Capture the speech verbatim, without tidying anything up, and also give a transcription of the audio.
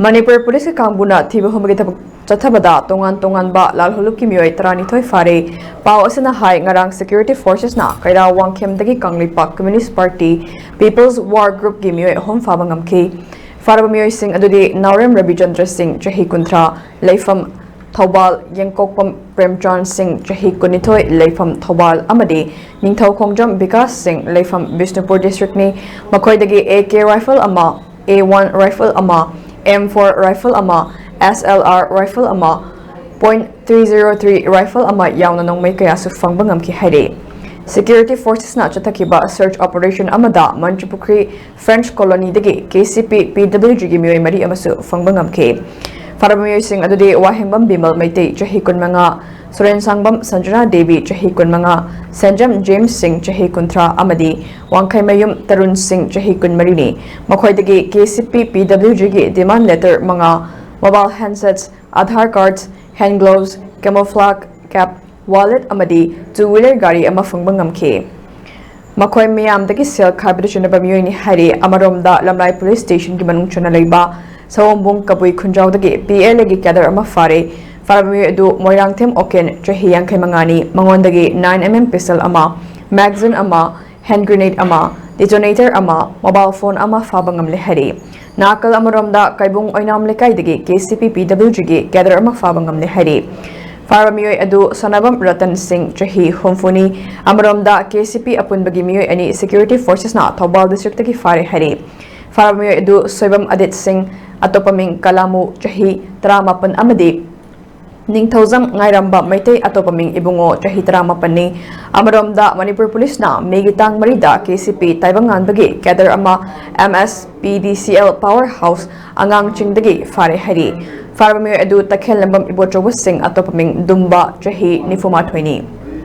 ꯃꯅꯤꯄꯨꯔ ꯄꯨꯂꯤꯁꯀꯤ ꯀꯥꯡꯕꯨꯅ ꯊꯤꯕ ꯍꯨꯝꯕꯒꯤ ꯊꯕꯛ ꯆꯠꯊꯕꯗ ꯇꯣꯉꯥꯟ ꯇꯣꯉꯥꯟꯕ ꯂꯥꯜꯍꯧꯂꯨꯞꯀꯤ ꯃꯤꯑꯣꯏ ꯇꯔꯥꯅꯤꯊꯣꯏ ꯐꯥꯔꯦ꯫ ꯄꯥꯎ ꯑꯁꯤꯅ ꯍꯥꯏ, ꯉꯔꯥꯡ ꯁꯦꯀ꯭ꯌꯨꯔꯤꯇꯤ ꯐꯣꯔꯁꯦꯁꯅ ꯀꯩꯔꯥꯎ ꯋꯥꯡꯈꯦꯝꯗꯒꯤ Kangleipak communist party People's war ꯒ꯭ꯔꯨꯞꯀꯤ ꯃꯤꯑꯣꯏ ꯑꯍꯨꯝ ꯐꯥꯕ ꯉꯝꯈꯤ꯫ ꯐꯥꯔꯕ ꯃꯤꯑꯣꯏꯁꯤꯡ ꯑꯗꯨꯗꯤ ꯅꯥꯎꯔꯦꯝ ꯔꯕꯤꯆꯟꯗ꯭ꯔ ꯁꯤꯡ, ꯆꯍꯤ ꯀꯨꯟꯊ꯭ꯔꯥ, ꯂꯩꯐꯝ ꯊꯧꯕꯥꯜ, ꯌꯦꯡꯀꯣꯛꯄꯝ ꯄ꯭ꯔꯦꯝꯆꯥꯟ ꯁꯤꯡ, ꯆꯍꯤ ꯀꯨꯟꯅꯤꯊꯣꯏ, ꯂꯩꯐꯝ ꯊꯧꯕꯥꯜ, ꯑꯃꯗꯤ ꯅꯤꯡꯊꯧꯈꯣꯡꯖꯝ ꯕꯤꯀꯥꯁ ꯁꯤꯡ, ꯂꯩꯐꯝ ꯕꯤꯁꯅꯨꯄꯨꯔ ꯗꯤꯁꯇ꯭ꯔꯤꯛꯅꯤ꯫ ꯃꯈꯣꯏꯗꯒꯤ ꯑꯦ ꯀꯦ ꯔꯥꯏꯐꯜ ꯑꯃ, ꯑꯦ ꯋꯥꯟ ꯔꯥꯏꯐꯜ ꯑꯃ, ꯑꯦꯝ ꯐꯣꯔ ꯔꯥꯏꯐꯜ ꯑꯃ, ꯑꯦꯁ ꯑꯦꯜ ꯑꯥꯔ ꯔꯥꯏꯐꯜ ꯑꯃ, point three zero three rifle ꯑꯃ ꯌꯥꯎꯅ ꯅꯣꯡꯃꯩ ꯀꯌꯥꯁꯨ ꯐꯪꯕ ꯉꯝꯈꯤ ꯍꯥꯏꯔꯤ꯫ ꯁꯦꯀ꯭ꯌꯨꯔꯤꯇꯤ ꯐꯣꯔꯁꯦꯁꯅ ꯆꯠꯊꯈꯤꯕ ꯁꯔꯆ ꯑꯣꯄꯔꯦꯁꯟ ꯑꯃꯗ ꯃꯟꯇ꯭ꯔꯤꯄꯨꯈ꯭ꯔꯤ ꯐ꯭ꯔꯦꯟꯆ ꯀꯣꯂꯣꯅꯤꯗꯒꯤ ꯀꯦ ꯁꯤ ꯄꯤ ꯄꯤ ꯗꯕ꯭ꯂꯤꯎ ꯖꯤꯒꯤ ꯃꯤꯑꯣꯏ ꯃꯔꯤ ꯑꯃꯁꯨ ꯐꯪꯕ ꯉꯝꯈꯤ꯫ ꯐꯥꯔꯕ ꯃꯤꯑꯣꯏꯁꯤꯡ ꯑꯗꯨꯗꯤ ꯋꯥꯍꯦꯡꯕꯝ ꯕꯤꯃꯜ ꯃꯩꯇꯩ, ꯆꯍꯤ ꯀꯨꯟꯃꯉꯥ, ꯁꯣꯔꯦꯟꯁꯥꯡꯕꯝ ꯁꯟꯖꯅꯥ ꯗꯦꯕꯤ, ꯆꯍꯤ ꯀꯨꯟꯃꯉꯥ, ꯁꯦꯟꯖꯝ ꯖꯦꯝꯁ ꯁꯤꯡ, ꯆꯍꯤ ꯀꯨꯟꯊ꯭ꯔꯥ, ꯑꯃꯗꯤ ꯋꯥꯡꯈꯩꯃꯌꯨꯝ ꯇꯔꯨꯟ ꯁꯤꯡ, ꯆꯍꯤ ꯀꯨꯟꯃꯔꯤꯅꯤ꯫ ꯃꯈꯣꯏꯗꯒꯤ ꯀꯦ ꯁꯤ ꯄꯤ ꯄꯤ ꯗꯕ꯭ꯂꯤꯎ ꯖꯤꯒꯤ ꯗꯤꯃꯥꯟ ꯂꯦꯇꯔ ꯃꯉꯥ, ꯃꯣꯕꯥꯏꯜ ꯍꯦꯟꯗꯁꯦꯠꯁ, ꯑꯥꯙꯥꯔ ꯀꯥꯔꯗꯁ, ꯍꯦꯟꯗ ꯒ꯭ꯂꯣꯚꯁ, ꯀꯦꯃꯣꯐ꯭ꯂꯥꯒ ꯀꯦꯞ, ꯋꯥꯂꯦꯠ ꯑꯃꯗꯤ ꯇꯨ ꯋꯤꯂꯔ ꯒꯥꯔꯤ ꯑꯃ ꯐꯪꯕ ꯉꯝꯈꯤ꯫ ꯃꯈꯣꯏ ꯃꯤꯌꯥꯝꯗꯒꯤ ꯁꯦꯜ ꯈꯥꯏꯕꯗ ꯆꯨꯅꯕ ꯃꯤꯑꯣꯏꯅꯤ ꯍꯥꯏꯔꯤ꯫ ꯑꯃꯔꯣꯝꯗ, ꯂꯝꯂꯥꯏ ꯄꯨꯂꯤꯁ ꯁ꯭ꯇꯦꯁꯟꯒꯤ ꯃꯅꯨꯡ ꯆꯟꯅ ꯂꯩꯕ ꯁꯑꯣꯝꯕꯨꯡ ꯀꯕꯨꯏ ꯈꯨꯟꯖꯥꯎꯗꯒꯤ ꯄꯤ ꯑꯦꯜ ꯑꯦꯒꯤ ꯀꯦꯗꯔ ꯑꯃ ꯐꯥꯔꯦ꯫ ꯐꯥꯔꯕ ꯃꯤꯑꯣꯏ ꯑꯗꯨ ꯃꯣꯏꯔꯥꯡꯊꯦꯝ ꯑꯣꯀꯦꯟ, ꯆꯍꯤ ꯌꯥꯡꯈꯩ ꯃꯉꯥꯅꯤ꯫ ꯃꯉꯣꯟꯗꯒꯤ ꯅꯥꯏꯟ ꯑꯦꯝ ꯑꯦꯝ ꯄꯤꯁꯇꯜ ꯑꯃ, ꯃꯦꯒꯥꯖꯤꯟ ꯑꯃ, ꯍꯦꯟꯗ ꯒ꯭ꯔꯦꯅꯦꯗ ꯑꯃ, ꯗꯤꯇꯣꯅꯦꯇꯔ ꯑꯃ, ꯃꯣꯕꯥꯏꯜ ꯐꯣꯟ ꯑꯃ ꯐꯥꯕ ꯉꯝꯂꯦ ꯍꯥꯏꯔꯤ꯫ ꯅꯥꯀꯜ ꯑꯃꯔꯣꯝꯗ, ꯀꯩꯕꯨꯡ ꯑꯣꯏꯅꯥꯝ ꯂꯩꯀꯥꯏꯗꯒꯤ ꯀꯦ ꯁꯤ ꯄꯤ ꯄꯤ ꯗꯕ꯭ꯂꯤꯎ ꯖꯤꯒꯤ ꯀꯦꯗꯔ ꯑꯃ ꯐꯥꯕ ꯉꯝꯂꯦ ꯍꯥꯏꯔꯤ꯫ ꯐꯥꯔꯕ ꯃꯤꯑꯣꯏ ꯑꯗꯨ ꯁꯅꯥꯕꯝ ꯔꯇꯟ ꯁꯤꯡ, ꯆꯍꯤ ꯍꯨꯝꯐꯨꯅꯤ꯫ ꯑꯃꯔꯣꯝꯗ, ꯀꯦ ꯁꯤ ꯄꯤ ꯑꯄꯨꯟꯕꯒꯤ ꯃꯤꯑꯣꯏ ꯑꯅꯤ ꯁꯦꯀ꯭ꯌꯨꯔꯤꯇꯤ ꯐꯣꯔꯁꯦꯁꯅ ꯊꯧꯕꯥꯜ ꯗꯤꯁꯇ꯭ꯔꯤꯛꯇꯒꯤ ꯐꯥꯔꯦ ꯍꯥꯏꯔꯤ꯫ ꯐꯥꯔꯕ ꯃꯤꯑꯣꯏ ꯑꯗꯨ ꯁꯣꯏꯕꯝ ꯑꯗꯤꯠ ꯁꯤꯡ, ꯑꯇꯣꯞꯄ ꯃꯤꯡ ꯀꯂꯥꯃꯨ, ꯆꯍꯤ ꯇꯔꯥꯃꯥꯄꯟ, ꯑꯃꯗꯤ ꯅꯤꯡꯊꯧꯖꯝ ꯉꯥꯏꯔꯝꯕ ꯃꯩꯇꯩ, ꯑꯇꯣꯞꯄ ꯃꯤꯡ ꯏꯕꯨꯡꯉꯣ, ꯆꯍꯤ ꯇꯔꯥꯃꯥꯄꯟꯅꯤ꯫ ꯑꯃꯔꯣꯝꯗ, ꯃꯅꯤꯄꯨꯔ ꯄꯨꯂꯤꯁꯅ ꯃꯦꯒꯤ ꯇꯥꯡ ꯃꯔꯤꯗ ꯀꯦ ꯁꯤ ꯄꯤ ꯇꯥꯏꯕꯪꯉꯥꯟꯕꯒꯤ ꯀꯦꯗꯔ ꯑꯃ ꯑꯦꯝ ꯑꯦꯁ ꯄꯤ ꯗꯤ ꯁꯤ ꯑꯦꯜ ꯄꯥꯋꯔ ꯍꯥꯎꯁ ꯑꯉꯥꯡꯆꯤꯡꯗꯒꯤ ꯐꯥꯔꯦ ꯍꯥꯏꯔꯤ꯫ ꯐꯥꯔꯕ ꯃꯤꯑꯣꯏ ꯑꯗꯨ ꯇꯈꯦꯜꯂꯝꯕꯝ ꯏꯕꯣꯆꯧꯕ ꯁꯤꯡ, ꯑꯇꯣꯞꯄ ꯃꯤꯡ ꯗꯨꯝꯕ, ꯆꯍꯤ ꯅꯤꯐꯨꯃꯥꯊꯣꯏꯅꯤ꯫